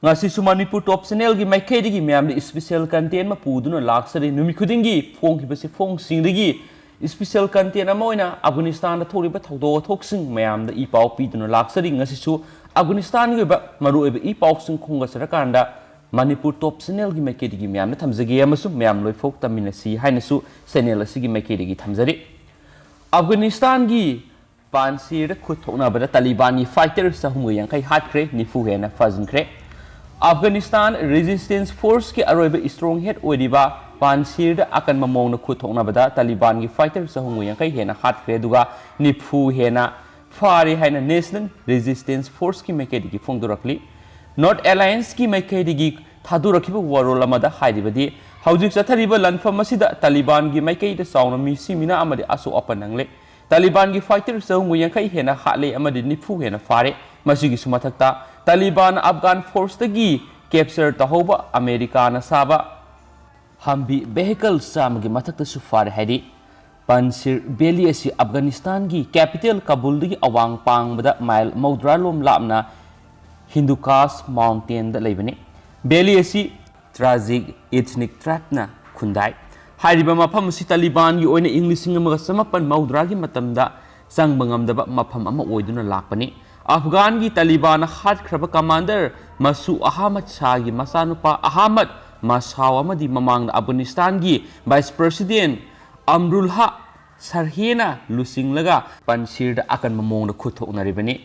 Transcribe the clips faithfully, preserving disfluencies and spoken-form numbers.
ꯉꯁꯤꯁꯨ ꯃꯅꯤꯄꯨꯔ ꯇꯣꯞ ꯆꯦꯅꯦꯜꯒꯤ ꯃꯥꯏꯀꯩꯗꯒꯤ ꯃꯌꯥꯝꯗ ꯏꯁꯄꯤꯁꯦꯜ ꯀꯟꯇꯦꯟ ꯑꯃ ꯄꯨꯗꯨꯅ ꯂꯥꯛꯆꯔꯤ꯫ ꯅꯨꯃꯤꯠ ꯈꯨꯗꯤꯡꯒꯤ ꯐꯣꯡꯈꯤꯕꯁꯤ ꯐꯣꯡꯁꯤꯡꯗꯒꯤ ꯏꯁꯄꯤꯁꯦꯜ ꯀꯟꯇꯦꯟ ꯑꯃ ꯑꯣꯏꯅ ꯑꯐꯒꯥꯅꯤꯁꯇꯥꯟꯗ ꯊꯣꯛꯂꯤꯕ ꯊꯧꯗꯣꯛ ꯋꯥꯊꯣꯛꯁꯤꯡ ꯃꯌꯥꯝꯗ ꯏ ꯄꯥꯎ ꯄꯤꯗꯨꯅ ꯂꯥꯛꯆꯔꯤ꯫ ꯉꯁꯤꯁꯨ ꯑꯐꯒꯥꯅꯤꯁꯇꯥꯟꯒꯤ ꯑꯣꯏꯕ ꯃꯔꯨꯑꯣꯏꯕ ꯏ ꯄꯥꯎꯁꯤꯡ ꯈꯣꯝꯒꯠꯆꯔꯀꯥꯟꯗ ꯃꯅꯤꯄꯨꯔ ꯇꯣꯞ ꯆꯦꯅꯦꯜꯒꯤ ꯃꯥꯏꯀꯩꯗꯒꯤ ꯃꯌꯥꯝꯗ ꯊꯝꯖꯒꯦ ꯑꯃꯁꯨꯡ ꯃꯌꯥꯝ ꯂꯣꯏꯐꯥꯎ ꯇꯝꯃꯤꯟꯅꯁꯤ ꯍꯥꯏꯅꯁꯨ ꯆꯦꯅꯦꯜ ꯑꯁꯤꯒꯤ ꯃꯥꯏꯀꯩꯗꯒꯤ ꯊꯝꯖꯔꯤ꯫ ꯑꯐꯒꯥꯅꯤꯁꯇꯥꯟꯒꯤ ꯄꯥꯟꯁꯤꯔꯗ ꯈꯨꯠ ꯊꯣꯛꯅꯕꯗ ꯇꯥꯂꯤꯕꯥꯟꯒꯤ ꯐꯥꯏꯇꯔ ꯆꯍꯨꯝꯒ ꯌꯥꯡꯈꯩ ꯍꯥꯠꯈ꯭ꯔꯦ, ꯅꯤꯐꯨ ꯍꯦꯟꯅ ꯐꯥꯖꯤꯟꯈ꯭ꯔꯦ꯫ ꯑꯐꯒꯥꯅꯤꯁꯇꯥꯟ ꯔꯦꯖꯤꯁꯇꯦꯟꯁ ꯐꯣꯔꯁꯀꯤ ꯑꯔꯣꯏꯕ ꯏꯁꯇ꯭ꯔꯣꯡ ꯍꯦꯗ ꯑꯣꯏꯔꯤꯕ ꯄꯥꯟꯁꯤꯔꯗ ꯑꯀꯟꯕ ꯃꯑꯣꯡꯗ ꯈꯨꯠ ꯊꯣꯛꯅꯕꯗ ꯇꯥꯂꯤꯕꯥꯟꯒꯤ ꯐꯥꯏꯇꯔ ꯆꯍꯨꯝꯒ ꯌꯥꯡꯈꯩ ꯍꯦꯟꯅ ꯍꯥꯠꯈ꯭ꯔꯦ, ꯑꯗꯨꯒ ꯅꯤꯐꯨ ꯍꯦꯟꯅ ꯐꯥꯔꯦ ꯍꯥꯏꯅ ꯅꯦꯁꯅꯦꯜ ꯔꯦꯖꯤꯁꯇꯦꯟꯁ ꯐꯣꯔꯁꯀꯤ ꯃꯥꯏꯀꯩꯗꯒꯤ ꯐꯣꯡꯗꯣꯔꯛꯂꯤ꯫ ꯅꯣꯔꯠ ꯑꯦꯂꯥꯌꯟꯁꯀꯤ ꯃꯥꯏꯀꯩꯗꯒꯤ ꯊꯥꯗꯣꯔꯛꯈꯤꯕ ꯋꯥꯔꯣꯜ ꯑꯃꯗ ꯍꯥꯏꯔꯤꯕꯗꯤ, ꯍꯧꯖꯤꯛ ꯆꯠꯊꯔꯤꯕ ꯂꯥꯟꯐꯝ ꯑꯁꯤꯗ ꯇꯥꯂꯤꯕꯥꯟꯒꯤ ꯃꯥꯏꯀꯩꯗ ꯆꯥꯎꯅ ꯃꯤꯁꯤ ꯃꯤꯅꯥ ꯑꯃꯗꯤ ꯑꯁꯣꯛ ꯑꯄꯟ ꯅꯪꯂꯦ꯫ ꯇꯥꯂꯤꯕꯥꯟꯒꯤ ꯐꯥꯏꯇꯔ ꯆꯍꯨꯝꯒ ꯌꯥꯡꯈꯩ ꯍꯦꯟꯅ ꯍꯥꯠꯂꯦ ꯑꯃꯗꯤ ꯅꯤꯐꯨ ꯍꯦꯟꯅ ꯐꯥꯔꯦ꯫ ꯃꯁꯤꯒꯤꯁꯨ ꯃꯊꯛꯇ, ꯇꯥꯂꯤꯕꯥꯟ ꯑꯐꯒꯥꯟ ꯐꯣꯔꯁꯇꯒꯤ ꯀꯦꯞꯆꯔ ꯇꯧꯍꯧꯕ ꯑꯃꯦꯔꯤꯀꯥꯅ ꯁꯥꯕ ꯍꯝꯚꯤ ꯚꯦꯍꯤꯀꯜ ꯆꯥꯝꯃꯒꯤ ꯃꯊꯛꯇꯁꯨ ꯐꯥꯔꯦ ꯍꯥꯏꯔꯤ꯫ ꯄꯟꯁꯤꯔ ꯚꯦꯂꯤ ꯑꯁꯤ ꯑꯐꯒꯥꯅꯤꯁꯇꯥꯟꯒꯤ ꯀꯦꯄꯤꯇꯦꯜ ꯀꯥꯕꯨꯜꯗꯒꯤ ꯑꯋꯥꯡ ꯄꯥꯡꯕꯗ ꯃꯥꯏꯜ ꯃꯧꯗ꯭ꯔꯥ ꯂꯣꯝ ꯂꯥꯞꯅ ꯍꯤꯟꯗꯨꯀꯥꯁ ꯃꯥꯎꯟꯇꯦꯟꯗ ꯂꯩꯕꯅꯤ꯫ ꯚꯦꯂꯤ ꯑꯁꯤ ꯇ꯭ꯔꯥꯖꯤꯛ ꯏꯊꯅꯤꯛ ꯇ꯭ꯔꯥꯏꯕꯅ ꯈꯨꯟꯗꯥꯏ꯫ ꯍꯥꯏꯔꯤꯕ ꯃꯐꯝ ꯑꯁꯤ ꯇꯥꯂꯤꯕꯥꯟꯒꯤ ꯑꯣꯏꯅ ꯏꯪ ꯂꯤꯁꯤꯡ ꯑꯃꯒ ꯆꯃꯥꯄꯟ ꯃꯧꯗ꯭ꯔꯥꯒꯤ ꯃꯇꯝꯗ ꯆꯪꯕ ꯉꯝꯗꯕ ꯃꯐꯝ ꯑꯃ ꯑꯣꯏꯗꯨꯅ ꯂꯥꯛꯄꯅꯤ꯫ ꯑꯐꯒꯥꯟꯒꯤ ꯇꯥꯂꯤꯕꯥꯟꯅ ꯍꯥꯠꯈ꯭ꯔꯕ ꯀꯃꯥꯟꯗꯔ ꯃꯁꯨ ꯑꯍꯃꯗ ꯁꯥꯒꯤ ꯃꯆꯥꯅꯨꯄꯥ ꯑꯍꯃꯗ ꯃꯁꯥꯎ ꯑꯃꯗꯤ ꯃꯃꯥꯡꯗ ꯑꯐꯒꯥꯅꯤꯁꯇꯥꯟꯒꯤ ꯚꯥꯏꯁ ꯄ꯭ꯔꯦꯁꯤꯗꯦꯟ ꯑꯝꯔꯨꯜꯍꯥ ꯁꯔꯍꯦꯅ ꯂꯨꯆꯤꯡꯂꯒ ꯄꯟꯁꯤꯔꯗ ꯑꯀꯟꯕ ꯃꯑꯣꯡꯗ ꯈꯨꯠ ꯊꯣꯛꯅꯔꯤꯕꯅꯤ꯫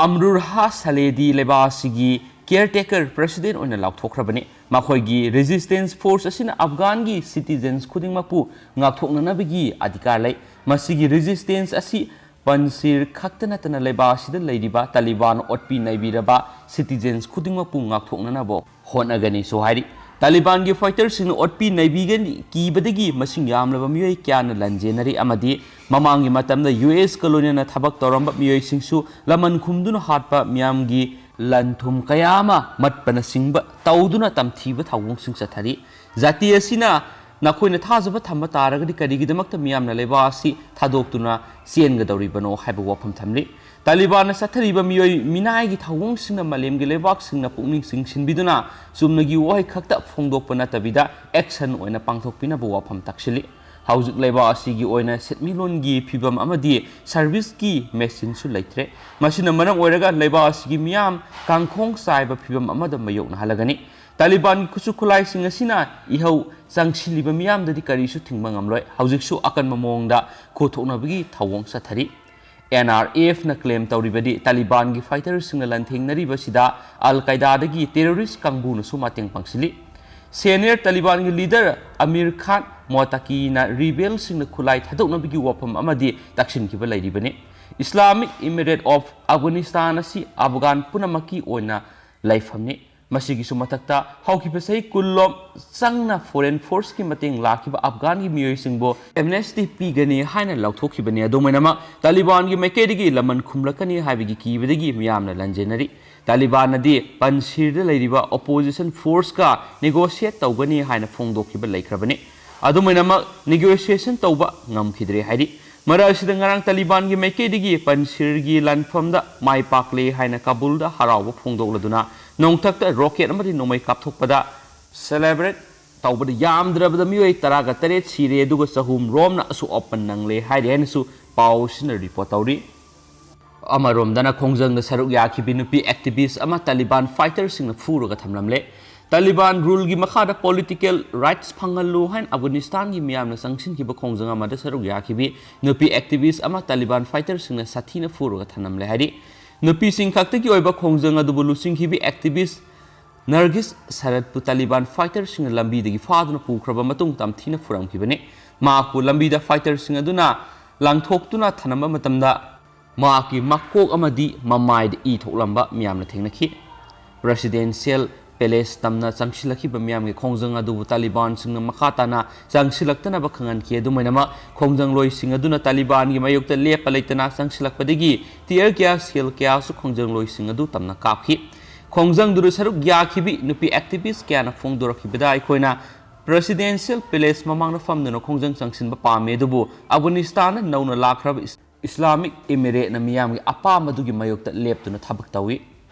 ꯑꯝꯔꯨꯜꯍꯥ ꯁꯂꯦꯗꯤ ꯂꯩꯕꯥꯛ ꯑꯁꯤꯒꯤ ꯀꯤꯌꯔꯇꯦꯀꯔ ꯄ꯭ꯔꯦꯁꯤꯗꯦꯟ ꯑꯣꯏꯅ ꯂꯥꯎꯊꯣꯛꯈ꯭ꯔꯕꯅꯤ꯫ ꯃꯈꯣꯏꯒꯤ ꯔꯦꯖꯤꯁꯇꯦꯟꯁ ꯐꯣꯔꯁ ꯑꯁꯤꯅ ꯑꯐꯒꯥꯟꯒꯤ ꯁꯤꯇꯤꯖꯦꯟꯁ ꯈꯨꯗꯤꯡꯃꯛꯄꯨ ꯉꯥꯛꯊꯣꯛꯅꯅꯕꯒꯤ ꯑꯙꯤꯀꯥꯔ ꯂꯩ꯫ ꯃꯁꯤꯒꯤ ꯔꯦꯖꯤꯁꯇꯦꯟꯁ ꯑꯁꯤ ꯄꯟꯁꯤꯔ ꯈꯛꯇ ꯅꯠꯇꯅ ꯂꯩꯕꯥꯛ ꯑꯁꯤꯗ ꯂꯩꯔꯤꯕ ꯇꯥꯂꯤꯕꯥꯟ ꯑꯣꯠꯄꯤ ꯅꯩꯕꯤꯔꯕ ꯁꯤꯇꯤꯖꯦꯟꯁ ꯈꯨꯗꯤꯡꯃꯛꯄꯨ ꯉꯥꯛꯊꯣꯛꯅꯅꯕ ꯍꯣꯠꯅꯒꯅꯤꯁꯨ ꯍꯥꯏꯔꯤ꯫ ꯇꯥꯂꯤꯕꯥꯟꯒꯤ ꯐꯥꯏꯇꯔꯁꯤꯡꯅ ꯑꯣꯠꯄꯤ ꯅꯩꯕꯤꯒꯅꯤ ꯀꯤꯕꯗꯒꯤ ꯃꯁꯤꯡ ꯌꯥꯝꯂꯕ ꯃꯤꯑꯣꯏ ꯀꯌꯥꯅ ꯂꯟꯖꯦꯟꯅꯔꯤ ꯑꯃꯗꯤ ꯃꯃꯥꯡꯒꯤ ꯃꯇꯝꯗ ꯌꯨ ꯑꯦꯁ ꯀꯣꯂꯣꯅꯤꯅ ꯊꯕꯛ ꯇꯧꯔꯝꯕ ꯃꯤꯑꯣꯏꯁꯤꯡꯁꯨ ꯂꯃꯟ ꯈꯨꯝꯗꯨꯅ ꯍꯥꯠꯄ, ꯃꯤꯌꯥꯝꯒꯤ ꯂꯟ ꯊꯨꯝ ꯀꯌꯥ ꯑꯃ ꯃꯠꯄꯅꯆꯤꯡꯕ ꯇꯧꯗꯨꯅ ꯇꯝꯊꯤꯕ ꯊꯧꯑꯣꯡꯁꯤꯡ ꯆꯠꯊꯔꯤ꯫ ꯖꯥꯇꯤ ꯑꯁꯤꯅ ꯅꯈꯣꯏꯅ ꯊꯥꯖꯕ ꯊꯝꯕ ꯇꯥꯔꯒꯗꯤ ꯀꯔꯤꯒꯤꯗꯃꯛꯇ ꯃꯤꯌꯥꯝꯅ ꯂꯩꯕꯥꯛ ꯑꯁꯤ ꯊꯥꯗꯣꯛꯇꯨꯅ ꯆꯦꯟꯒꯗꯧꯔꯤꯕꯅꯣ ꯍꯥꯏꯕ ꯋꯥꯐꯝ ꯊꯝꯂꯤ꯫ ꯇꯥꯂꯤꯕꯥꯟꯅ ꯆꯠꯊꯔꯤꯕ ꯃꯤꯑꯣꯏ ꯃꯤꯅꯥꯏꯒꯤ ꯊꯧꯑꯣꯡꯁꯤꯡꯅ ꯃꯥꯂꯦꯝꯒꯤ ꯂꯩꯕꯥꯛꯁꯤꯡꯅ ꯄꯨꯛꯅꯤꯡ ꯆꯤꯡꯁꯤꯟꯕꯤꯗꯨꯅ ꯆꯨꯝꯅꯒꯤ ꯋꯥꯍꯩ ꯈꯛꯇ ꯐꯣꯡꯗꯣꯛꯄ ꯅꯠꯇꯕꯤꯗ action ꯑꯣꯏꯅ ꯄꯥꯡꯊꯣꯛꯄꯤꯅꯕ ꯋꯥꯐꯝ ꯇꯥꯛꯁꯤꯜꯂꯤ꯫ ꯍꯧꯖꯤꯛ ꯂꯩꯕꯥꯛ ꯑꯁꯤꯒꯤ ꯑꯣꯏꯅ ꯁꯦꯟꯃꯤꯠꯂꯣꯟꯒꯤ ꯐꯤꯕꯝ ꯑꯃꯗꯤ serviceꯀꯤ machineꯁꯨ ꯂꯩꯇ꯭ꯔꯦ꯫ ꯃꯁꯤꯅ ꯃꯔꯝ ꯑꯣꯏꯔꯒ ꯂꯩꯕꯥꯛ ꯑꯁꯤꯒꯤ ꯃꯤꯌꯥꯝ ꯀꯥꯡꯈꯣꯡ ꯆꯥꯏꯕ ꯐꯤꯕꯝ ꯑꯃꯗ ꯃꯥꯌꯣꯛꯅꯍꯜꯂꯒꯅꯤ꯫ ꯇꯥꯂꯤꯕꯥꯟꯒꯤ ꯈꯨꯠꯁꯨ ꯈꯨꯠꯂꯥꯏꯁꯤꯡ ꯑꯁꯤꯅ ꯏꯍꯧ ꯆꯪꯁꯤꯜꯂꯤꯕ ꯃꯤꯌꯥꯝꯗꯗꯤ ꯀꯔꯤꯁꯨ ꯊꯤꯡꯕ ꯉꯝꯂꯣꯏ꯫ ꯍꯧꯖꯤꯛꯁꯨ ꯑꯀꯟꯕ ꯃꯑꯣꯡꯗ ꯈꯨꯠꯊꯣꯛꯅꯕꯒꯤ ꯊꯧꯑꯣꯡ ꯆꯠꯊꯔꯤ꯫ NRFꯅ claim ꯇꯧꯔꯤꯕꯗꯤ ꯇꯥꯂꯤꯕꯥꯟꯒꯤ fighterꯁꯤꯡꯅ ꯂꯥꯟꯊꯦꯡꯅꯔꯤꯕꯁꯤꯗ ꯑꯜ ꯀꯥꯏꯗꯥꯗꯒꯤ terrorist ꯀꯥꯡꯕꯨꯅꯁꯨ ꯃꯇꯦꯡ ꯄꯥꯡꯁꯤꯜꯂꯤ꯫ Senior ꯇꯥꯂꯤꯕꯥꯟꯒꯤ leader ꯑꯃꯤꯔ ꯈꯥꯟ ꯃꯣꯇꯥꯀꯤꯅ rebelꯁꯤꯡꯅ ꯈꯨꯠꯂꯥꯏ ꯊꯥꯗꯣꯛꯅꯕꯒꯤ ꯋꯥꯐꯝ ꯑꯃꯗꯤ ꯇꯛꯁꯤꯟꯈꯤꯕ ꯂꯩꯔꯤꯕꯅꯤ꯫ Islamic Emirate of Afghanistan ꯑꯁꯤ ꯑꯐꯒꯥꯟ ꯄꯨꯝꯅꯃꯛꯀꯤ ꯑꯣꯏꯅ ꯂꯩꯐꯝꯅꯤ꯫ ꯃꯁꯤꯒꯤꯁꯨ ꯃꯊꯛꯇ, ꯍꯧꯈꯤꯕ ꯆꯍꯤ ꯀꯨꯟꯂꯣꯝ ꯆꯪꯅ foreign forceꯀꯤ ꯃꯇꯦꯡ ꯂꯥꯛꯈꯤꯕ ꯑꯐꯒꯥꯟꯒꯤ ꯃꯤꯑꯣꯏꯁꯤꯡꯕꯨ amnesty ꯄꯤꯒꯅꯤ ꯍꯥꯏꯅ ꯂꯥꯎꯊꯣꯛꯈꯤꯕꯅꯤ꯫ ꯑꯗꯨꯝ ꯑꯣꯏꯅꯃꯛ, ꯇꯥꯂꯤꯕꯥꯟꯒꯤ ꯃꯥꯏꯀꯩꯗꯒꯤ ꯂꯃꯟ ꯈꯨꯝꯂꯛꯀꯅꯤ ꯍꯥꯏꯕꯒꯤ ꯀꯤꯕꯗꯒꯤ ꯃꯤꯌꯥꯝꯅ ꯂꯥꯟꯖꯦꯟꯅꯔꯤ꯫ ꯇꯥꯂꯤꯕꯥꯟꯅꯗꯤ ꯄꯟꯁꯤꯔꯗ ꯂꯩꯔꯤꯕ opposition forceꯀ negotiate ꯇꯧꯒꯅꯤ ꯍꯥꯏꯅ ꯐꯣꯡꯗꯣꯛꯈꯤꯕ ꯂꯩꯈ꯭ꯔꯕꯅꯤ꯫ ꯑꯗꯨꯝ ꯑꯣꯏꯅꯃꯛ, negotiation ꯇꯧꯕ ꯉꯝꯈꯤꯗ꯭ꯔꯦ ꯍꯥꯏꯔꯤ꯫ ꯃꯔꯛ ꯑꯁꯤꯗ, ꯉꯔꯥꯡ ꯇꯥꯂꯤꯕꯥꯟꯒꯤ ꯃꯥꯏꯀꯩꯗꯒꯤ ꯄꯟꯁꯤꯔꯒꯤ ꯂꯥꯟꯐꯝꯗ ꯃꯥꯏ ꯄꯥꯛꯂꯦ ꯍꯥꯏꯅ ꯀꯥꯕꯨꯜꯗ ꯍꯔꯥꯎꯕ ꯐꯣꯡꯗꯣꯛꯂꯗꯨꯅ ꯅꯣꯡꯊꯛꯇ rocket ꯑꯃꯗꯤ ꯅꯣꯡꯃꯩ ꯀꯥꯞꯊꯣꯛꯄꯗ celebrate ꯇꯧꯕꯗ ꯌꯥꯝꯗ꯭ꯔꯕꯗ ꯃꯤꯑꯣꯏ ꯇꯔꯥꯒ ꯇꯔꯦꯠ ꯁꯤꯔꯦ, ꯑꯗꯨꯒ ꯆꯍꯨꯝ ꯔꯣꯝꯅ ꯑꯁꯣꯛ ꯑꯄꯟ ꯅꯪꯂꯦ ꯍꯥꯏꯔꯤ ꯍꯥꯏꯅꯁꯨ ꯄꯥꯎꯁꯤꯅ report ꯇꯧꯔꯤ꯫ ꯑꯃꯔꯣꯝꯗꯅ, ꯈꯣꯡꯖꯪꯗ ꯁꯔꯨꯛ ꯌꯥꯈꯤꯕꯤ ꯅꯨꯄꯤ activist ꯑꯃ ꯇꯥꯂꯤꯕꯥꯟ fighterꯁꯤꯡꯅ ꯐꯨꯔꯒ ꯊꯝꯂꯝꯂꯦ꯫ ꯇꯥꯂꯤꯕꯥꯟ ruleꯒꯤ ꯃꯈꯥꯗ political rights ꯐꯪꯍꯜꯂꯨ ꯍꯥꯏꯅ ꯑꯐꯒꯥꯅꯤꯁꯇꯥꯟꯒꯤ ꯃꯤꯌꯥꯝꯅ ꯆꯪꯁꯤꯟꯈꯤꯕ ꯈꯣꯡꯖꯪ ꯑꯃꯗ ꯁꯔꯨꯛ ꯌꯥꯈꯤꯕꯤ ꯅꯨꯄꯤ activist ꯑꯃ ꯇꯥꯂꯤꯕꯥꯟ fighterꯁꯤꯡꯅ ꯁꯥꯊꯤꯅ ꯐꯨꯔꯒ ꯊꯝꯂꯝꯂꯦ ꯍꯥꯏꯔꯤ꯫ ꯅꯨꯄꯤꯁꯤꯡ ꯈꯛꯇꯒꯤ ꯑꯣꯏꯕ ꯈꯣꯡꯖꯪ ꯑꯗꯨꯕꯨ ꯂꯨꯆꯤꯡꯈꯤꯕꯤ activist ꯅꯔꯒꯤꯁ ꯁꯔꯠꯄꯨ ꯇꯥꯂꯤꯕꯥꯟ fighterꯁꯤꯡꯅ ꯂꯝꯕꯤꯗꯒꯤ ꯐꯥꯗꯨꯅ ꯄꯨꯈ꯭ꯔꯕ ꯃꯇꯨꯡ ꯇꯝꯊꯤꯅ ꯐꯨꯔꯝꯈꯤꯕꯅꯤ꯫ ꯃꯍꯥꯛꯄꯨ ꯂꯝꯕꯤꯗ fighterꯁꯤꯡ ꯑꯗꯨꯅ ꯂꯪꯊꯣꯛꯇꯨꯅ ꯊꯝꯂꯝꯕ ꯃꯇꯝꯗ ꯃꯍꯥꯛꯀꯤ ꯃꯀꯣꯛ ꯑꯃꯗꯤ ꯃꯃꯥꯏꯗ ꯏ ꯊꯣꯛꯂꯝꯕ ꯃꯤꯌꯥꯝꯅ ꯊꯦꯡꯅꯈꯤ꯫ Presidential Palace ꯇꯝꯅ ꯆꯪꯁꯤꯜꯂꯛꯈꯤꯕ ꯃꯤꯌꯥꯝꯒꯤ ꯈꯣꯡꯖꯪ ꯑꯗꯨꯕꯨ ꯇꯥꯂꯤꯕꯥꯟꯁꯤꯡꯅ ꯃꯈꯥ ꯇꯥꯅ ꯆꯪꯁꯤꯜꯂꯛꯇꯅꯕ ꯈꯪꯍꯟꯈꯤ꯫ ꯑꯗꯨꯝ ꯑꯣꯏꯅꯃꯛ, ꯈꯣꯡꯖꯪꯂꯣꯏꯁꯤꯡ ꯑꯗꯨꯅ ꯇꯥꯂꯤꯕꯥꯟꯒꯤ ꯃꯥꯌꯣꯛꯇ ꯂꯦꯞꯄ ꯂꯩꯇꯅ ꯆꯪꯁꯤꯜꯂꯛꯄꯗꯒꯤ tear gas shell ꯀꯌꯥꯁꯨ ꯈꯣꯡꯖꯪꯂꯣꯏꯁꯤꯡ ꯑꯗꯨ ꯇꯝꯅ ꯀꯥꯞꯈꯤ꯫ ꯈꯣꯡꯖꯪꯗꯨꯗ ꯁꯔꯨꯛ ꯌꯥꯈꯤꯕꯤ ꯅꯨꯄꯤ activist ꯀꯌꯥꯅ ꯐꯣꯡꯗꯣꯔꯛꯈꯤꯕꯗ, ꯑꯩꯈꯣꯏꯅ Presidential Palace ꯃꯃꯥꯡꯗ ꯐꯝꯗꯨꯅ ꯈꯣꯡꯖꯪ ꯆꯪꯁꯤꯟꯕ ꯄꯥꯝꯃꯤ, ꯑꯗꯨꯕꯨ ꯑꯐꯒꯥꯅꯤꯁꯇꯥꯟꯗ ꯅꯧꯅ ꯂꯥꯛꯈ꯭ꯔꯕ ꯏꯁꯂꯥꯃꯤꯛ ꯏꯃꯤꯔꯦꯠꯅ ꯃꯤꯌꯥꯝꯒꯤ ꯑꯄꯥꯝꯕꯗꯨꯒꯤ ꯃꯥꯌꯣꯛꯇ ꯂꯦꯞꯇꯨꯅ ꯊꯕꯛ ꯇꯧꯏ꯫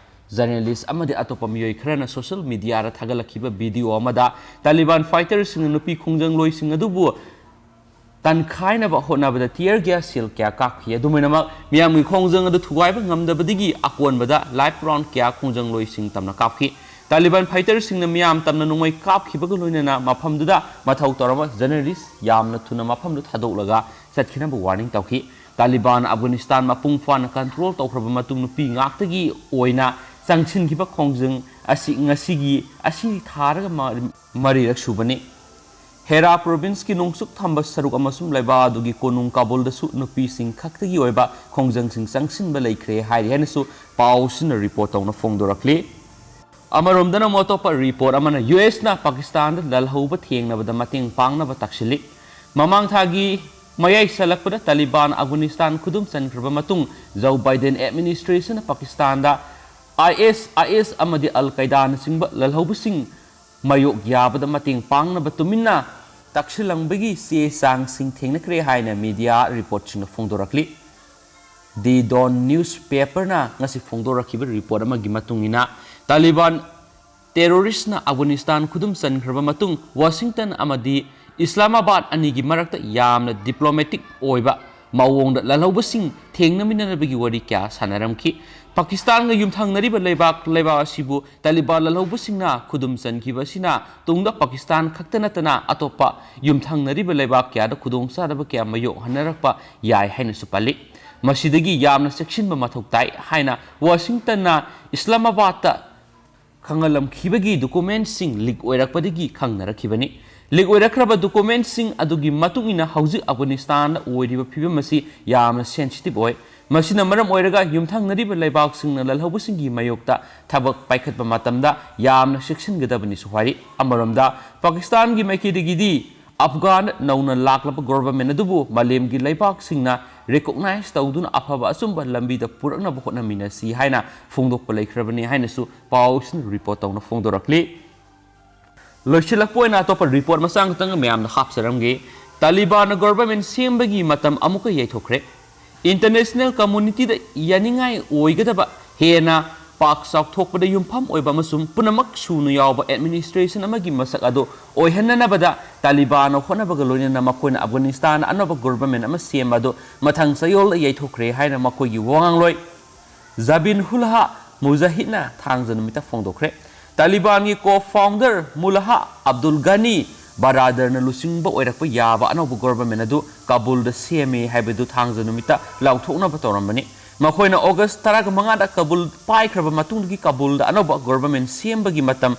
ꯖꯔꯅꯦꯂꯤꯁ ꯑꯃꯗꯤ ꯑꯇꯣꯞꯄ ꯃꯤꯑꯣꯏ ꯈꯔꯅ ꯁꯣꯁꯤꯌꯦꯜ ꯃꯤꯗꯤꯌꯥꯗ ꯊꯥꯒꯠꯂꯛꯈꯤꯕ ꯚꯤꯗꯤꯑꯣ ꯑꯃꯗ ꯇꯥꯂꯤꯕꯥꯟ ꯐꯥꯏꯇꯔꯁꯤꯡꯅ ꯅꯨꯄꯤ ꯈꯣꯡꯖꯪꯂꯣꯏꯁꯤꯡ ꯑꯗꯨꯕꯨ ꯇꯟꯈꯥꯏꯅꯕ ꯍꯣꯠꯅꯕꯗ ꯇꯤꯌꯔ ꯒ꯭ꯌꯥꯁ ꯁꯦꯜ ꯀꯌꯥ ꯀꯥꯞꯈꯤ꯫ ꯑꯗꯨꯃꯥꯏꯅꯃꯛ, ꯃꯤꯌꯥꯝꯒꯤ ꯈꯣꯡꯖꯪ ꯑꯗꯨ ꯊꯨꯒꯥꯏꯕ ꯉꯝꯗꯕꯗꯒꯤ ꯑꯀꯣꯟꯕꯗ ꯂꯥꯏꯐ ꯔꯥꯎꯟ ꯀꯌꯥ ꯈꯣꯡꯖꯪꯂꯣꯏꯁꯤꯡ ꯇꯝꯅ ꯀꯥꯞꯈꯤ꯫ ꯇꯥꯂꯤꯕꯥꯟ ꯐꯥꯏꯇꯔꯁꯤꯡꯅ ꯃꯤꯌꯥꯝ ꯇꯝꯅ ꯅꯣꯡꯃꯩ ꯀꯥꯞꯈꯤꯕꯒ ꯂꯣꯏꯅꯅ ꯃꯐꯝꯗꯨꯗ ꯃꯊꯧ ꯇꯧꯔꯝꯕ ꯖꯔꯅꯦꯂꯤꯁ ꯌꯥꯝꯅ ꯊꯨꯅ ꯃꯐꯝꯗꯨ ꯊꯥꯗꯣꯛꯂꯒ ꯆꯠꯈꯤꯅꯕ ꯋꯥꯔꯅꯤꯡ ꯇꯧꯈꯤ꯫ ꯇꯥꯂꯤꯕꯥꯟ ꯑꯐꯒꯥꯅꯤꯁꯇꯥꯟ ꯃꯄꯨꯡ ꯐꯥꯅ ꯀꯟꯇ꯭ꯔꯣꯜ ꯇꯧꯈ꯭ꯔꯕ ꯃꯇꯨꯡ, ꯅꯨꯄꯤ ꯉꯥꯛꯇꯒꯤ ꯑꯣꯏꯅ ꯆꯪꯁꯤꯟꯈꯤꯕ ꯈꯣꯡꯖꯪ ꯑꯁꯤ ꯉꯁꯤꯒꯤ ꯑꯁꯤ ꯊꯥꯔꯒ ꯃ-, ꯃꯔꯤꯔꯛ ꯁꯨꯕꯅꯤ꯫ ꯍꯦꯔꯥ ꯄ꯭ꯔꯣꯚꯤꯟꯁꯀꯤ ꯅꯣꯡꯆꯨꯞ ꯊꯪꯕ ꯁꯔꯨꯛ ꯑꯃꯁꯨꯡ ꯂꯩꯕꯥꯛ ꯑꯗꯨꯒꯤ ꯀꯣꯅꯨꯡ ꯀꯥꯕꯨꯜꯗꯁꯨ ꯅꯨꯄꯤꯁꯤꯡ ꯈꯛꯇꯒꯤ ꯑꯣꯏꯕ ꯈꯣꯡꯖꯪꯁꯤꯡ ꯆꯪꯁꯤꯟꯕ ꯂꯩꯈ꯭ꯔꯦ ꯍꯥꯏꯔꯤ ꯍꯥꯏꯅꯁꯨ ꯄꯥꯎꯁꯤꯅ ꯔꯤꯄꯣꯔꯠ ꯇꯧꯅ ꯐꯣꯡꯗꯣꯔꯛꯂꯤ꯫ ꯑꯃꯔꯣꯝꯗꯅ, ꯑꯃꯨꯛ ꯑꯇꯣꯞꯄ ꯔꯤꯄꯣꯔꯠ ꯑꯃꯅ ꯌꯨ ꯑꯦꯁꯅ ꯄꯥꯀꯤꯁꯇꯥꯟꯗ ꯂꯥꯜꯍꯧꯕ ꯊꯦꯡꯅꯕꯗ ꯃꯇꯦꯡ ꯄꯥꯡꯅꯕ ꯇꯥꯛꯁꯤꯜꯂꯤ꯫ ꯃꯃꯥꯡ ꯊꯥꯒꯤ ꯃꯌꯥꯏ ꯆꯜꯂꯛꯄꯗ ꯇꯥꯂꯤꯕꯥꯟ ꯑꯐꯒꯥꯅꯤꯁꯇꯥꯟ ꯈꯨꯗꯨꯝ ꯆꯟꯈ꯭ꯔꯕ ꯃꯇꯨꯡ, ꯖꯣ ꯕꯥꯏꯗꯦꯟ ꯑꯦꯗꯃꯤꯅꯤꯁꯇ꯭ꯔꯦꯁꯟꯅ ꯄꯥꯀꯤꯁꯇꯥꯟꯗ ꯑꯥꯏ ꯑꯦꯁ, ꯑꯥꯏ ꯑꯦꯁ ꯑꯃꯗꯤ ꯑꯜ ꯀꯥꯏꯗꯥꯅꯆꯤꯡꯕ ꯂꯥꯜꯍꯧꯕꯁꯤꯡ ꯃꯥꯌꯣꯛ ꯌꯥꯕꯗ ꯃꯇꯦꯡ ꯄꯥꯡꯅꯕ ꯇꯨꯃꯤꯟꯅ ꯇꯛꯁꯤꯜꯂꯝꯕꯒꯤ ꯆꯦ ꯆꯥꯡꯁꯤꯡ ꯊꯦꯡꯅꯈ꯭ꯔꯦ ꯍꯥꯏꯅ ꯃꯤꯗꯤꯌꯥ ꯔꯤꯄꯣꯔꯠꯁꯤꯡꯅ ꯐꯣꯡꯗꯣꯔꯛꯂꯤ꯫ ꯗꯤ ꯗꯣꯟ ꯅ꯭ꯌꯨꯁ ꯄꯦꯄꯔꯅ ꯉꯁꯤ ꯐꯣꯡꯗꯣꯔꯛꯈꯤꯕ ꯔꯤꯄꯣꯔꯠ ꯑꯃꯒꯤ ꯃꯇꯨꯡ ꯏꯟꯅ, ꯇꯥꯂꯤꯕꯥꯟ ꯇꯦꯔꯣꯔꯤꯁꯅ ꯑꯐꯒꯥꯅꯤꯁꯇꯥꯟ ꯈꯨꯗꯨꯝ ꯆꯟꯈ꯭ꯔꯕ ꯃꯇꯨꯡ, ꯋꯥꯁꯤꯡꯇꯟ ꯑꯃꯗꯤ ꯏꯁꯂꯥꯃꯥꯕꯥꯗ ꯑꯅꯤꯒꯤ ꯃꯔꯛꯇ ꯌꯥꯝꯅ ꯗꯤꯄ꯭ꯂꯣꯃꯦꯇꯤꯛ ꯑꯣꯏꯕ ꯃꯑꯣꯡꯗ ꯂꯥꯜꯍꯧꯕꯁꯤꯡ ꯊꯦꯡꯅꯃꯤꯟꯅꯅꯕꯒꯤ ꯋꯥꯔꯤ ꯀꯌꯥ ꯁꯥꯟꯅꯔꯝꯈꯤ꯫ ꯄꯥꯀꯤꯁꯇꯥꯟꯒ ꯌꯨꯝꯊꯪꯅꯔꯤꯕ ꯂꯩꯕꯥꯛ, ꯂꯩꯕꯥꯛ ꯑꯁꯤꯕꯨ ꯇꯥꯂꯤꯕꯥꯟ ꯂꯥꯜꯍꯧꯕꯁꯤꯡꯅ ꯈꯨꯗꯨꯝ ꯆꯟꯈꯤꯕ ꯑꯁꯤꯅ ꯇꯨꯡꯗ ꯄꯥꯀꯤꯁꯇꯥꯟ ꯈꯛꯇ ꯅꯠꯇꯅ ꯑꯇꯣꯞꯄ ꯌꯨꯝꯊꯪꯅꯔꯤꯕ ꯂꯩꯕꯥꯛ ꯀꯌꯥꯗ ꯈꯨꯗꯣꯡꯆꯥꯗꯕ ꯀꯌꯥ ꯃꯥꯌꯣꯛꯍꯟꯅꯔꯛꯄ ꯌꯥꯏ ꯍꯥꯏꯅꯁꯨ ꯄꯜꯂꯤ꯫ ꯃꯁꯤꯗꯒꯤ ꯌꯥꯝꯅ ꯆꯦꯛꯁꯤꯟꯕ ꯃꯊꯧ ꯇꯥꯏ ꯍꯥꯏꯅ ꯋꯥꯁꯤꯡꯇꯟꯅ ꯏꯁꯂꯥꯃꯥꯕꯥꯗꯇ ꯈꯪꯍꯜꯂꯝꯈꯤꯕꯒꯤ ꯗꯣꯀꯨꯃꯦꯟꯠꯁꯤꯡ ꯂꯤꯛ ꯑꯣꯏꯔꯛꯄꯗꯒꯤ ꯈꯪꯅꯔꯛꯈꯤꯕꯅꯤ꯫ ꯂꯤꯛ ꯑꯣꯏꯔꯛꯈ꯭ꯔꯕ ꯗꯣꯀꯨꯃꯦꯟꯠꯁꯤꯡ ꯑꯗꯨꯒꯤ ꯃꯇꯨꯡ ꯏꯟꯅ ꯍꯧꯖꯤꯛ ꯑꯐꯒꯥꯅꯤꯁꯇꯥꯟꯗ ꯑꯣꯏꯔꯤꯕ ꯐꯤꯕꯝ ꯑꯁꯤ ꯌꯥꯝꯅ ꯁꯦꯟꯁꯤꯇꯤꯚ ꯑꯣꯏ꯫ ꯃꯁꯤꯅ ꯃꯔꯝ ꯑꯣꯏꯔꯒ ꯌꯨꯝꯊꯪꯅꯔꯤꯕ ꯂꯩꯕꯥꯛꯁꯤꯡꯅ ꯂꯥꯜꯍꯧꯕꯁꯤꯡꯒꯤ ꯃꯥꯌꯣꯛꯇ ꯊꯕꯛ ꯄꯥꯏꯈꯠꯄ ꯃꯇꯝꯗ ꯌꯥꯝꯅ ꯆꯦꯛꯁꯤꯟꯒꯗꯕꯅꯤꯁꯨ ꯍꯥꯏꯔꯤ꯫ ꯑꯃꯔꯣꯝꯗ, ꯄꯥꯀꯤꯁꯇꯥꯟꯒꯤ ꯃꯥꯏꯀꯩꯗꯒꯤꯗꯤ ꯑꯐꯒꯥꯟ ꯅꯧꯅ ꯂꯥꯛꯂꯕ ꯒꯣꯚꯔꯟꯃꯦꯟꯠ ꯑꯗꯨꯕꯨ ꯃꯥꯂꯦꯝꯒꯤ ꯂꯩꯕꯥꯛꯁꯤꯡꯅ ꯔꯤꯀꯣꯛꯅꯥꯏꯖ ꯇꯧꯗꯨꯅ ꯑꯐꯕ ꯑꯆꯨꯝꯕ ꯂꯝꯕꯤꯗ ꯄꯨꯔꯛꯅꯕ ꯍꯣꯠꯅꯃꯤꯟꯅꯁꯤ ꯍꯥꯏꯅ ꯐꯣꯡꯗꯣꯛꯄ ꯂꯩꯈ꯭ꯔꯕꯅꯤ ꯍꯥꯏꯅꯁꯨ ꯄꯥꯎꯁꯤꯡ ꯔꯤꯄꯣꯔꯠ ꯇꯧꯅ ꯐꯣꯡꯗꯣꯔꯛꯂꯤ꯫ ꯂꯣꯏꯁꯤꯜꯂꯛꯄ ꯑꯣꯏꯅ ꯑꯇꯣꯞꯄ ꯔꯤꯄꯣꯔꯠ ꯃꯆꯥ ꯈꯛꯇꯪ ꯃꯌꯥꯝꯗ ꯍꯥꯞꯆꯔꯝꯒꯦ꯫ ꯇꯥꯂꯤꯕꯥꯟꯅ ꯒꯣꯚꯔꯟꯃꯦꯟꯠ ꯁꯦꯝꯕꯒꯤ ꯃꯇꯝ ꯑꯃꯨꯛꯀ ꯌꯩꯊꯣꯛꯈ꯭ꯔꯦ꯫ International communityꯗ ꯌꯥꯅꯤꯡꯉꯥꯏ ꯑꯣꯏꯒꯗꯕ ꯍꯦꯟꯅ ꯄꯥꯛ ꯆꯥꯎꯊꯣꯛꯄꯗ ꯌꯨꯝꯐꯝ ꯑꯣꯏꯕ ꯑꯃꯁꯨꯡ ꯄꯨꯝꯅꯃꯛ ꯁꯨꯅ ꯌꯥꯎꯕ administration ꯑꯃꯒꯤ ꯃꯁꯛ ꯑꯗꯨ ꯑꯣꯏꯍꯟꯅꯅꯕꯗ ꯇꯥꯂꯤꯕꯥꯟꯅ ꯍꯣꯠꯅꯕꯒ ꯂꯣꯏꯅꯅ ꯃꯈꯣꯏꯅ ꯑꯐꯒꯥꯅꯤꯁꯇꯥꯟꯗ ꯑꯅꯧꯕ government ꯑꯃ ꯁꯦꯝꯕ ꯑꯗꯨ ꯃꯊꯪ ꯆꯌꯣꯜꯗ ꯌꯩꯊꯣꯛꯈ꯭ꯔꯦ ꯍꯥꯏꯅ ꯃꯈꯣꯏꯒꯤ ꯋꯥꯉꯥꯡꯂꯣꯏ ꯖꯕꯤꯟꯍꯨꯜꯍꯥ ꯃꯨꯖꯥꯍꯤꯗꯅ ꯊꯥꯡꯖ ꯅꯨꯃꯤꯠꯇ ꯐꯣꯡꯗꯣꯛꯈ꯭ꯔꯦ꯫ ꯇꯥꯂꯤꯕꯥꯟꯒꯤ co-founder ꯃꯨꯜꯍꯥ ꯑꯕꯗꯨꯜ ꯒꯅꯤ ꯕꯔꯥꯗꯔꯅ ꯂꯨꯆꯤꯡꯕ ꯑꯣꯏꯔꯛꯄ ꯌꯥꯕ ꯑꯅꯧꯕ government ꯑꯗꯨ ꯀꯥꯕꯨꯜꯗ ꯁꯦꯝꯃꯤ ꯍꯥꯏꯕꯗꯨ ꯊꯥꯡꯖ ꯅꯨꯃꯤꯠꯇ ꯂꯥꯎꯊꯣꯛꯅꯕ ꯇꯧꯔꯝꯕꯅꯤ꯫ ꯃꯈꯣꯏꯅ August ꯇꯔꯥꯃꯉꯥꯗ ꯀꯥꯕꯨꯜ ꯄꯥꯏꯈ꯭ꯔꯕ ꯃꯇꯨꯡꯗꯒꯤ ꯀꯥꯕꯨꯜꯗ ꯑꯅꯧꯕ government ꯁꯦꯝꯕꯒꯤ ꯃꯇꯝ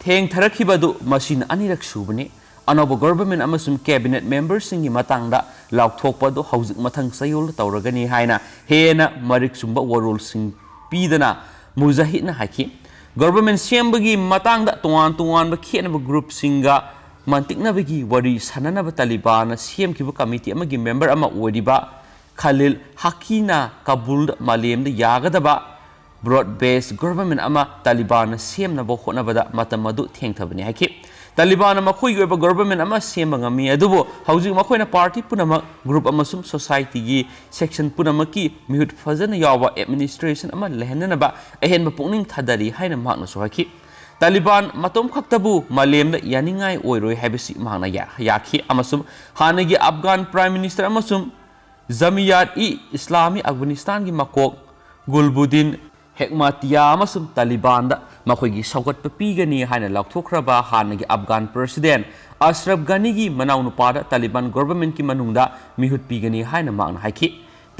ꯊꯦꯡꯊꯔꯛꯈꯤꯕ ꯑꯗꯨ ꯃꯁꯤꯅ ꯑꯅꯤꯔꯛ ꯁꯨꯕꯅꯤ꯫ ꯑꯅꯧꯕ government ꯑꯃꯁꯨꯡ cabinet memberꯁꯤꯡꯒꯤ ꯃꯇꯥꯡꯗ ꯂꯥꯎꯊꯣꯛꯄ ꯑꯗꯨ ꯍꯧꯖꯤꯛ ꯃꯊꯪ ꯆꯌꯣꯜꯗ ꯇꯧꯔꯒꯅꯤ ꯍꯥꯏꯅ ꯍꯦꯟꯅ ꯃꯔꯤꯛ ꯆꯨꯝꯕ ꯋꯥꯔꯣꯜꯁꯤꯡ ꯄꯤꯗꯅ ꯃꯨꯖꯥꯍꯤꯗꯅ ꯍꯥꯏꯈꯤ꯫ Government ꯁꯦꯝꯕꯒꯤ ꯃꯇꯥꯡꯗ ꯇꯣꯉꯥꯟ ꯇꯣꯉꯥꯟꯕ ꯈꯦꯠꯅꯕ groupꯁꯤꯡꯒ ꯃꯟꯇꯤꯛꯅꯕꯒꯤ ꯋꯥꯔꯤ ꯁꯥꯟꯅꯅꯕ ꯇꯥꯂꯤꯕꯥꯟꯅ ꯁꯦꯝꯈꯤꯕ committee ꯑꯃꯒꯤ member ꯑꯃ ꯑꯣꯏꯔꯤꯕ ꯈꯂꯤꯜ ꯍꯀꯤꯅ ꯀꯥꯕꯨꯜꯗ ꯃꯥꯂꯦꯝꯗ ꯌꯥꯒꯗꯕ broad based government ꯑꯃ ꯇꯥꯂꯤꯕꯥꯟꯅ ꯁꯦꯝꯅꯕ ꯍꯣꯠꯅꯕꯗ ꯃꯇꯝ ꯑꯗꯨ ꯊꯦꯡꯊꯕꯅꯤ ꯍꯥꯏꯈꯤ꯫ ꯇꯥꯂꯤꯕꯥꯟꯅ ꯃꯈꯣꯏꯒꯤ ꯑꯣꯏꯕ government ꯑꯃ ꯁꯦꯝꯕ ꯉꯝꯃꯤ, ꯑꯗꯨꯕꯨ ꯍꯧꯖꯤꯛ ꯃꯈꯣꯏꯅ party ꯄꯨꯝꯅꯃꯛ, group ꯑꯃꯁꯨꯡ societyꯒꯤ section ꯄꯨꯝꯅꯃꯛꯀꯤ ꯃꯤꯍꯨꯠ ꯐꯖꯅ ꯌꯥꯎꯕ administration ꯑꯃ ꯂꯩꯍꯟꯅꯅꯕ ꯑꯍꯦꯟꯕ ꯄꯨꯛꯅꯤꯡ ꯊꯥꯗꯔꯤ ꯍꯥꯏꯅ ꯃꯍꯥꯛꯅꯁꯨ ꯍꯥꯏꯈꯤ꯫ ꯇꯥꯂꯤꯕꯥꯟ ꯃꯇꯣꯝ ꯈꯛꯇꯕꯨ ꯃꯥꯂꯦꯝꯗ ꯌꯥꯅꯤꯡꯉꯥꯏ ꯑꯣꯏꯔꯣꯏ ꯍꯥꯏꯕꯁꯤ ꯃꯍꯥꯛꯅ ꯌꯥ-, ꯌꯥꯈꯤ ꯑꯃꯁꯨꯡ ꯍꯥꯟꯅꯒꯤ Afghan Prime Minister ꯑꯃꯁꯨꯡ ꯖꯃꯤꯌꯥꯠ-ꯏ-ꯏꯁꯂꯥꯃꯤ ꯑꯐꯒꯥꯅꯤꯁꯇꯥꯟꯒꯤ ꯃꯀꯣꯛ ꯒꯨꯜꯕꯨꯗꯤꯟ ꯍꯦꯛꯃꯥꯇꯤꯌꯥ ꯑꯃꯁꯨꯡ ꯇꯥꯂꯤꯕꯥꯟꯗ ꯃꯈꯣꯏꯒꯤ ꯁꯧꯒꯠꯄ ꯄꯤꯒꯅꯤ ꯍꯥꯏꯅ ꯂꯥꯎꯊꯣꯛꯈ꯭ꯔꯕ ꯍꯥꯟꯅꯒꯤ Afghan President ꯑꯁꯔꯐ ꯒꯅꯤꯒꯤ ꯃꯅꯥꯎꯅꯨꯄꯥꯗ ꯇꯥꯂꯤꯕꯥꯟ governmentꯀꯤ ꯃꯅꯨꯡꯗ ꯃꯤꯍꯨꯠ ꯄꯤꯒꯅꯤ ꯍꯥꯏꯅ ꯃꯍꯥꯛꯅ ꯍꯥꯏꯈꯤ꯫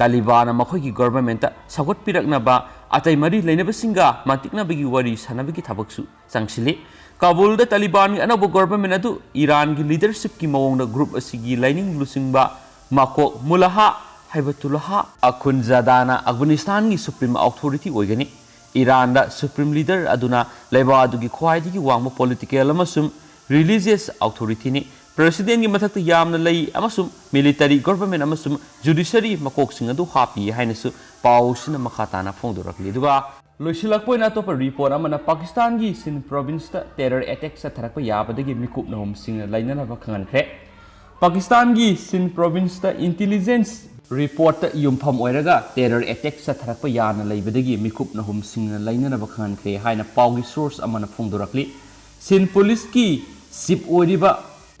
ꯇꯥꯂꯤꯕꯥꯟꯅ ꯃꯈꯣꯏꯒꯤ governmentꯇ ꯁꯧꯒꯠꯄꯤꯔꯛꯅꯕ ꯑꯇꯩ ꯃꯔꯤ ꯂꯩꯅꯕꯁꯤꯡꯒ ꯃꯟꯇꯤꯛꯅꯕꯒꯤ ꯋꯥꯔꯤ ꯁꯥꯟꯅꯕꯒꯤ ꯊꯕꯛꯁꯨ ꯆꯪꯁꯤꯜꯂꯤ꯫ ꯀꯥꯕꯨꯜꯗ ꯇꯥꯂꯤꯕꯥꯟꯒꯤ ꯑꯅꯧꯕ government ꯑꯗꯨ ꯏꯔꯥꯟꯒꯤ leadershipꯀꯤ ꯃꯑꯣꯡꯗ group ꯑꯁꯤꯒꯤ ꯂꯥꯏꯅꯤꯡ ꯂꯨꯆꯤꯡꯕ ꯃꯀꯣꯛ ꯃꯨꯂꯥꯍꯥ ꯍꯥꯏꯕꯇꯨꯂꯥꯍꯥ ꯑꯈꯨꯟꯖꯥꯗꯥꯅ ꯑꯐꯒꯥꯅꯤꯁꯇꯥꯟꯒꯤ supreme authority ꯑꯣꯏꯒꯅꯤ꯫ ꯏꯔꯥꯟꯗ supreme leader ꯑꯗꯨꯅ ꯂꯩꯕꯥꯛ ꯑꯗꯨꯒꯤ ꯈ꯭ꯋꯥꯏꯗꯒꯤ ꯋꯥꯡꯕ political ꯑꯃꯁꯨꯡ religious authorityꯅꯤ꯫ Presidentꯀꯤ ꯃꯊꯛꯇ ꯌꯥꯝꯅ ꯂꯩ ꯑꯃꯁꯨꯡ military, government ꯑꯃꯁꯨꯡ judiciary ꯃꯀꯣꯛꯁꯤꯡ ꯑꯗꯨ ꯍꯥꯞꯄꯤ ꯍꯥꯏꯅꯁꯨ ꯄꯥꯎꯁꯤꯅ ꯃꯈꯥ ꯇꯥꯅ ꯐꯣꯡꯗꯣꯔꯛꯂꯤ꯫ ꯑꯗꯨꯒ ꯂꯣꯏꯁꯤꯜꯂꯛꯄ ꯑꯣꯏꯅ ꯑꯇꯣꯞꯄ report ꯑꯃꯅ ꯄꯥꯀꯤꯁꯇꯥꯟꯒꯤ ꯁꯤꯟ provinceꯇ terror attack ꯆꯠꯊꯔꯛꯄ ꯌꯥꯕꯗꯒꯤ ꯃꯤꯀꯨꯞ ꯅꯍꯨꯝꯁꯤꯡꯅ ꯂꯩꯅꯅꯕ ꯈꯪꯍꯟꯈ꯭ꯔꯦ꯫ ꯄꯥꯀꯤꯁꯇꯥꯟꯒꯤ ꯁꯤꯟ provinceꯇ intelligence ꯔꯤꯄꯣꯔꯠꯇ ꯌꯨꯝꯐꯝ ꯑꯣꯏꯔꯒ ꯇꯦꯔꯔ ꯑꯦꯇꯦꯛ ꯆꯠꯊꯔꯛꯄ ꯌꯥꯅ ꯂꯩꯕꯗꯒꯤ ꯃꯤꯀꯨꯞ ꯅꯍꯨꯝꯁꯤꯡꯅ ꯂꯩꯅꯅꯕ ꯈꯪꯍꯟꯈ꯭ꯔꯦ ꯍꯥꯏꯅ ꯄꯥꯎꯒꯤ ꯁꯣꯔꯁ ꯑꯃꯅ ꯐꯣꯡꯗꯣꯔꯛꯂꯤ꯫ ꯁꯤꯟ ꯄꯨꯂꯤꯁꯀꯤ ꯆꯤꯞ ꯑꯣꯏꯔꯤꯕ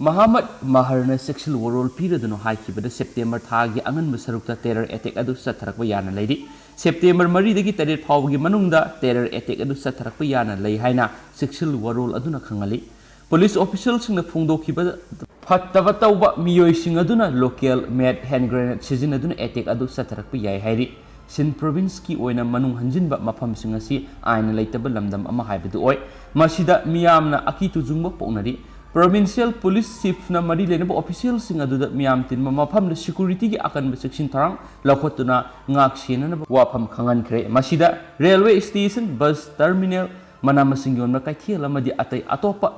ꯃꯍꯥꯃꯠ ꯃꯍꯔꯅ ꯆꯦꯛꯁꯤꯜ ꯋꯥꯔꯣꯜ ꯄꯤꯔꯗꯨꯅ ꯍꯥꯏꯈꯤꯕꯗ ꯁꯦꯞꯇꯦꯝꯕꯔ ꯊꯥꯒꯤ ꯑꯉꯟꯕ ꯁꯔꯨꯛꯇ ꯇꯦꯔꯔ ꯑꯦꯇꯦꯛ ꯑꯗꯨ ꯆꯠꯊꯔꯛꯄ ꯌꯥꯅ ꯂꯩꯔꯤ꯫ ꯁꯦꯞꯇꯦꯝꯕꯔ ꯃꯔꯤꯗꯒꯤ ꯇꯔꯦꯠ ꯐꯥꯎꯕꯒꯤ ꯃꯅꯨꯡꯗ ꯇꯦꯔꯔ ꯑꯦꯇꯦꯛ ꯑꯗꯨ ꯆꯠꯊꯔꯛꯄ ꯌꯥꯅ ꯂꯩ ꯍꯥꯏꯅ ꯆꯦꯛꯁꯤꯜ ꯋꯥꯔꯣꯜ ꯑꯗꯨꯅ ꯈꯪꯍꯜꯂꯤ꯫ ꯄꯨꯂꯤꯁ ꯑꯣꯐꯤꯁꯤꯌꯦꯜꯁꯤꯡꯅ ꯐꯣꯡꯗꯣꯛꯈꯤꯕ ꯐꯠꯇꯕ ꯇꯧꯕ ꯃꯤꯑꯣꯏꯁꯤꯡ ꯑꯗꯨꯅ ꯂꯣꯀꯦꯜ ꯃꯦꯗ ꯍꯦꯟ ꯒ꯭ꯔꯦꯅꯦꯗ ꯁꯤꯖꯤꯟꯅꯗꯨꯅ ꯑꯦꯇꯦꯛ ꯑꯗꯨ ꯆꯠꯊꯔꯛꯄ ꯌꯥꯏ ꯍꯥꯏꯔꯤ꯫ ꯁꯤꯟ ꯄ꯭ꯔꯣꯚꯤꯟꯁꯀꯤ ꯑꯣꯏꯅ ꯃꯅꯨꯡ ꯍꯟꯖꯤꯟꯕ ꯃꯐꯝꯁꯤꯡ ꯑꯁꯤ ꯑꯥꯏꯟꯅ ꯂꯩꯇꯕ ꯂꯝꯗꯝ ꯑꯃ ꯍꯥꯏꯕꯗꯨ ꯑꯣꯏ꯫ ꯃꯁꯤꯗ ꯃꯤꯌꯥꯝꯅ ꯑꯀꯤ ꯇꯨꯖꯨꯡꯕ ꯄꯣꯛꯅꯔꯤ꯫ ꯄ꯭ꯔꯣꯚꯤꯟꯁꯤꯌꯦꯜ ꯄꯨꯂꯤꯁ ꯆꯤꯐꯅ ꯃꯔꯤ ꯂꯩꯅꯕ ꯑꯣꯐꯤꯁꯤꯌꯦꯜꯁꯤꯡ ꯑꯗꯨꯗ ꯃꯤꯌꯥꯝ ꯇꯤꯟꯕ ꯃꯐꯝꯗ ꯁꯦꯀ꯭ꯌꯨꯔꯤꯇꯤꯒꯤ ꯑꯀꯟꯕ ꯆꯦꯛꯁꯤꯟ ꯊꯧꯔꯥꯡ ꯂꯧꯈꯠꯇꯨꯅ ꯉꯥꯛ ꯁꯦꯟꯅꯅꯕ ꯋꯥꯐꯝ ꯈꯪꯍꯟꯈ꯭ꯔꯦ꯫ ꯃꯁꯤꯗ ꯔꯦꯜꯋꯦ ꯁ꯭ꯇꯦꯁꯟ, ꯕꯁ ꯇꯔꯃꯤꯅꯦꯜ, ꯃꯅꯥ ꯃꯁꯤꯡ ꯌꯣꯟꯕ ꯀꯩꯊꯦꯜ ꯑꯃꯗꯤ ꯑꯇꯩ ꯑꯇꯣꯞꯄ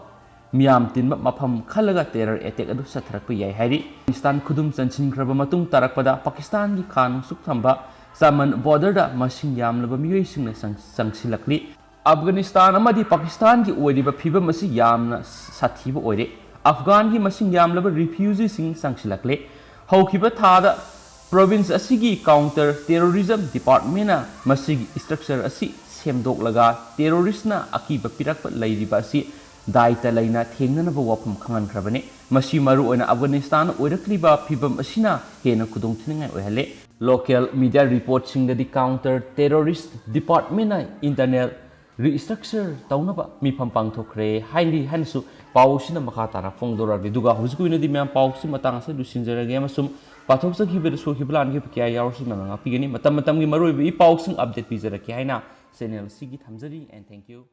ꯃꯤꯌꯥꯝ ꯇꯤꯟꯕ ꯃꯐꯝ ꯈꯜꯂꯒ ꯇꯦꯔꯔ ꯑꯦꯇꯦꯛ ꯑꯗꯨ ꯆꯠꯊꯔꯛꯄ ꯌꯥꯏ ꯍꯥꯏꯔꯤ꯫ ꯄꯥꯀꯤꯁꯇꯥꯟ ꯈꯨꯗꯨꯝ ꯆꯟꯁꯤꯟꯈ꯭ꯔꯕ ꯃꯇꯨꯡ ꯇꯥꯔꯛꯄꯗ ꯄꯥꯀꯤꯁꯇꯥꯟꯒꯤ ꯈꯥ ꯅꯣꯡꯆꯨꯞ ꯊꯪꯕ ꯆꯃꯟ ꯕꯣꯔꯗꯔꯗ ꯃꯁꯤꯡ ꯌꯥꯝꯂꯕ ꯃꯤꯑꯣꯏꯁꯤꯡꯅ ꯆꯪ-, ꯆꯪꯁꯤꯜꯂꯛꯂꯤ꯫ ꯑꯐꯒꯥꯅꯤꯁꯇꯥꯟ ꯑꯃꯗꯤ ꯄꯥꯀꯤꯁꯇꯥꯟꯒꯤ ꯑꯣꯏꯔꯤꯕ ꯐꯤꯕꯝ ꯑꯁꯤ ꯌꯥꯝꯅ ꯁꯥꯊꯤꯕ ꯑꯣꯏꯔꯦ꯫ ꯑꯐꯒꯥꯟꯒꯤ ꯃꯁꯤꯡ ꯌꯥꯝꯂꯕ ꯔꯤꯐ꯭ꯌꯨꯖꯤꯁꯤꯡ ꯆꯪꯁꯤꯜꯂꯛꯂꯦ꯫ ꯍꯧꯈꯤꯕ ꯊꯥꯗ ꯄ꯭ꯔꯣꯚꯤꯟꯁ ꯑꯁꯤꯒꯤ ꯀꯥꯎꯟꯇꯔ ꯇꯦꯔꯣꯔꯤꯖꯝ ꯗꯤꯄꯥꯔꯠꯃꯦꯟꯅ ꯃꯁꯤꯒꯤ ꯏꯁꯇ꯭ꯔꯛꯆꯔ ꯑꯁꯤ ꯁꯦꯝꯗꯣꯛꯂꯒ ꯇꯦꯔꯣꯔꯤꯁꯅ ꯑꯀꯤꯕ ꯄꯤꯔꯛꯄ ꯂꯩꯔꯤꯕ ꯑꯁꯤ ꯗꯥꯏꯇ ꯂꯩꯅ ꯊꯦꯡꯅꯅꯕ ꯋꯥꯐꯝ ꯈꯪꯍꯟꯈ꯭ꯔꯕꯅꯤ꯫ ꯃꯁꯤ ꯃꯔꯨꯑꯣꯏꯅ ꯑꯐꯒꯥꯅꯤꯁꯇꯥꯟ ꯑꯣꯏꯔꯛꯂꯤꯕ ꯐꯤꯕꯝ ꯑꯁꯤꯅ ꯍꯦꯟꯅ ꯈꯨꯗꯣꯡꯊꯤꯅꯤꯡꯉꯥꯏ ꯑꯣꯏꯍꯜꯂꯦ꯫ ꯂꯣꯀꯦꯜ ꯃꯤꯗꯤꯌꯥ ꯔꯤꯄꯣꯔꯠꯁꯤꯡꯗꯗꯤ ꯀꯥꯎꯟꯇꯔ ꯇꯦꯔꯣꯔꯤꯁ ꯗꯤꯄꯥꯔꯠꯃꯦꯟꯅ ꯏꯟꯇꯔꯅꯦꯜ ꯔꯤꯁꯇ꯭ꯔꯛꯆꯔ ꯇꯧꯅꯕ ꯃꯤꯐꯝ ꯄꯥꯡꯊꯣꯛꯈ꯭ꯔꯦ ꯍꯥꯏꯔꯤ ꯍꯥꯏꯅꯁꯨ ꯄꯥꯎ ꯑꯁꯤꯅ ꯃꯈꯥ ꯇꯥꯅ ꯐꯣꯡꯗꯣꯔꯛꯂꯤ꯫ ꯑꯗꯨꯒ ꯍꯧꯖꯤꯛꯀꯤ ꯑꯣꯏꯅꯗꯤ ꯃꯌꯥꯝ ꯄꯥꯎꯁꯤ ꯃꯇꯥꯡ ꯑꯁꯤꯗ ꯂꯣꯏꯁꯤꯟꯖꯔꯒꯦ ꯑꯃꯁꯨꯡ ꯄꯥꯊꯣꯛꯆꯈꯤꯕꯗ ꯁꯣꯏꯈꯤꯕ ꯂꯥꯟꯈꯤꯕ ꯀꯌꯥ ꯌꯥꯎꯔꯁꯨ ꯃꯌꯥꯝꯅ ꯉꯥꯛꯄꯤꯒꯅꯤ꯫ ꯃꯇꯝ ꯃꯇꯝꯒꯤ ꯃꯔꯨꯑꯣꯏꯕ ꯏ ꯄꯥꯎꯁꯤꯡ ꯑꯞꯗꯦꯠ ꯄꯤꯖꯔꯛꯀꯦ ꯍꯥꯏꯅ ꯆꯦꯅꯦꯜ ꯑꯁꯤꯒꯤ ꯊꯝꯖꯔꯤ꯫ And thank you꯫